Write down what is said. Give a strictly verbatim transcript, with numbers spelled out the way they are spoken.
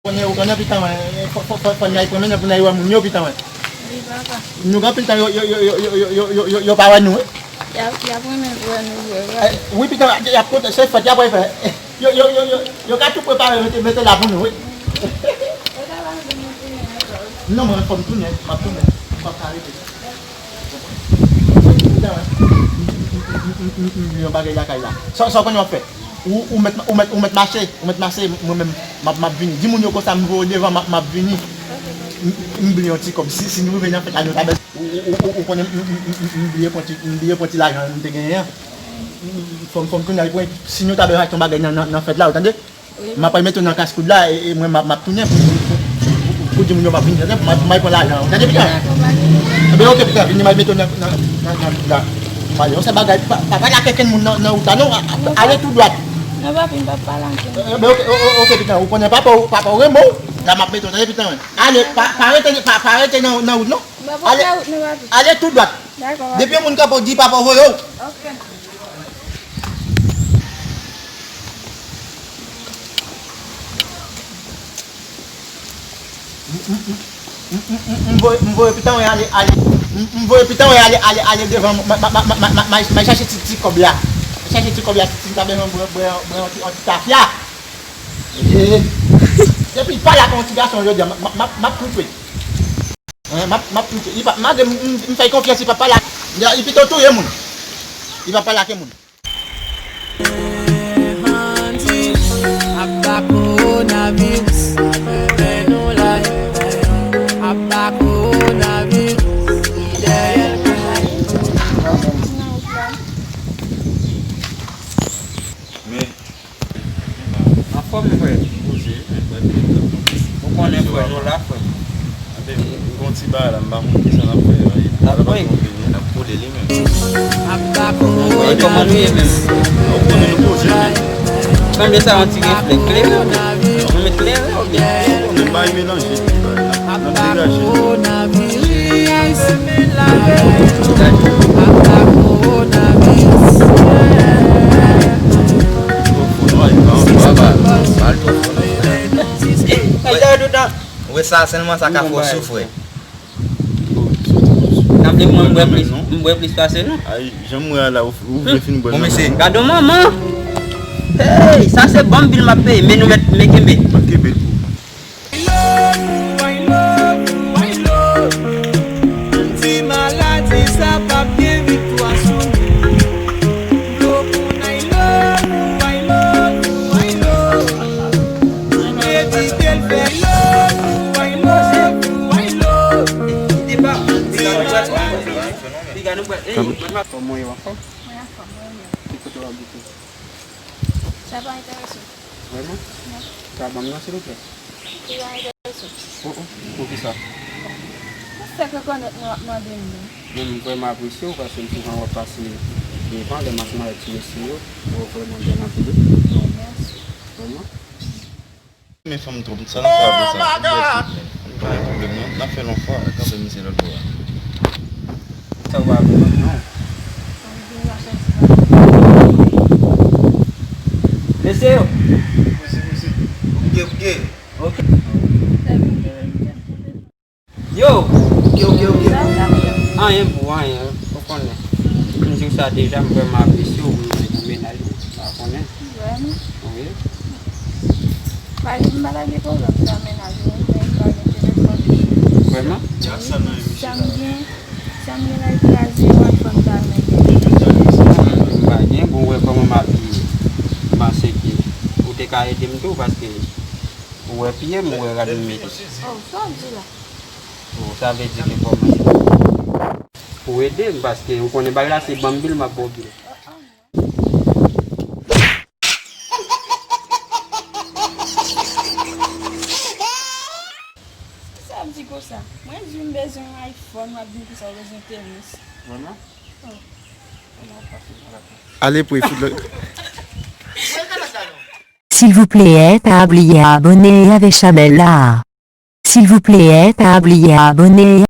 Konnen, ou konnen, pitan, wi. Fò, fò, fò, fò n al pran mennen pou n al wè moun yo, pitan, wi. Wi, papa. Nou gen anpil tan yo, yo, yo pa wè nou, wi. Y ap, y ap renmen wè nou vre, vre. Eh, wi, pitan, y ap kontan, se fèt y ap fè. Yo, yo, yo, yo, yo ka tou prepare, mete, mete la pou nou, wi. Non, mwen, fò m tounen, m ap tounen. M p ap ka rete. Yon bagay lakay la. Sa, sa w konnen w ap fè? Ou, ou mèt, ou mèt, ou mèt mache, ou mèt mache, mwen menm, m ap, m ap vini. Di moun yo konsa, m voye w devan, m ap, m ap vini. M, m bliye yon ti kòb. Si, si nou rive nan fèt la, nou ta bèl. Ou, ou, ou, ou konnen, m, m, m, m, m bliye pran ti, m bliye pran ti lajan m te genyen an. Fò m, fò m tounen al pran, si nou ta bèl achte yon bagay nan, nan, nan fèt la, ou tande? M ap al mete w nan kas koud la, e, e mwen m ap, m ap tounen pou, pou, pou, pou di moun yo m ap vin, tande, pou m al, pou m al pran lajan an. Tande byen? Ebyen, oke, pitan, vini m al mete w nan, nan, nan, nan koud la. Pale, yon sèl bagay, pa, pa pale ak kenn moun nan, nan wout la, non, a, a, ale tou dwat. Non, papi, m p ap pale ak kenn moun. Ebyen, oke, o, o, oke, pitan, ou konnen papa w, papa w renmen w, la m ap mete w, tande, pitan, ale, pa, pa rete, pa, pa rete nan, nan wout, non. M p ap rete nan wout, non, papi. Ale tou dwat. Dakò, papi. Depi yon moun kanpe w, di papa w voye w. Oke. M voye, m voye pitan w ale, ale. M voye pitan w ale, ale, ale devan. M al chache ti, ti kòb la. M chache ti kòb la, si m ta bezwen bwè, bwè, bwè yon ti, yon ti tafya. Depi l pale ak yon ti gason jodi a, m ap, m ap, m ap toufe. M ap, m ap toufe. Li p ap mande m, m fè l konfyans, li p ap pale ak, li pito touye moun. Li p ap pale ak moun. Aba kowonaviris, aba kowonaviris, li dèyè. Men, anfòm, frè? M poze, men frè, ou konnen, frè, nou la, frè. Anben, m gon ti bagay la, m pa konn kisa n ap fè. N ap fè. N ap koule li menm. Kòman nou ye menm? Ou konnen nou poze, men. Sanble sa yon ti reflè klere, oubyen? Nou met klere, oubyen? Ou konnen bagay melanje, bagay la. N ap degaje. Twò fò, non, e pa yon bagay. Ou wè sa sèlman sa ka fè w soufri. Sanble mwen m bwè plis, m bwè plis pase nou. Ay, jan m wè a la, ou, ou vle fin bwè. Bon, mesye. Gade yon manman. Hey, sa se bon bil m ap peye, men nou mèt, men kenbe. Mwen kenbe l pou ou. Ti maladi sa p ap gen viktwa sou nou. Blow pou n I love you, I love you, I love you. Ou medite l fè love you, I love you, I love you. Piga nou bwè. Piga nou bwè. Ey, kòman w ye, w anfòm? Mwen anfòm, mwen menm. Ki kote w abite? Sa pa enterese w. Vrèman? Non. Ka ban m nan, silvouplè? Li pa enterese w. Oh, oh, poukisa? Ou fèk rekonèt mwen w ap mande m li. Non, m vrèman apresye w, paske m souvan wè w ap pase devan lè m ap mare ti mesye yo. Ou vrèman bèl anpil, wi. Oh, mèsi. Vrèman. Men fanm twòp, sa n ap fè apre sa? Ou bèl tout, men. Nou pa gen pwoblèm, non. N ap fè l yon fwa, kanpe misye lòt bò a. Sa w pa vle wè m, non. Mesye yo. Poze, poze. Ou byen, ou byen. Ok. Yo! Ok, ok, ok. Anyen pou anyen, ou konnen. M di w sa deja, m vrèman apresye w, ou menm ou mennaj ou, pa konnen. Vrèman? Wi. Pa, m pa ta gen pwoblèm sa mennaj ou, men m pa gen telefòn. Vrèman? Sa m gen, sa m gen la kraze, w ap fè m ta renmen gen. M pa gen, bon, w wè kòman m abiye. M panse ke ou te ka ede m tou, paske ou wè pye m, ou wè rad m mete. Oh, sa w di la? Bon, sa vle di ke kòman? Pou ede m, paske ou konnen bagay la se ban m bil, m ap ba w bil. Sa ap di konsa? Mwen di m bezwen yon iPhone, w ap di m konsa w bezwen tenis. Vrèman? Oh. Ale pou fout lòt. Silvouplè, pa bliye abòne avè chanèl la. Silvouplè, pa bliye abòne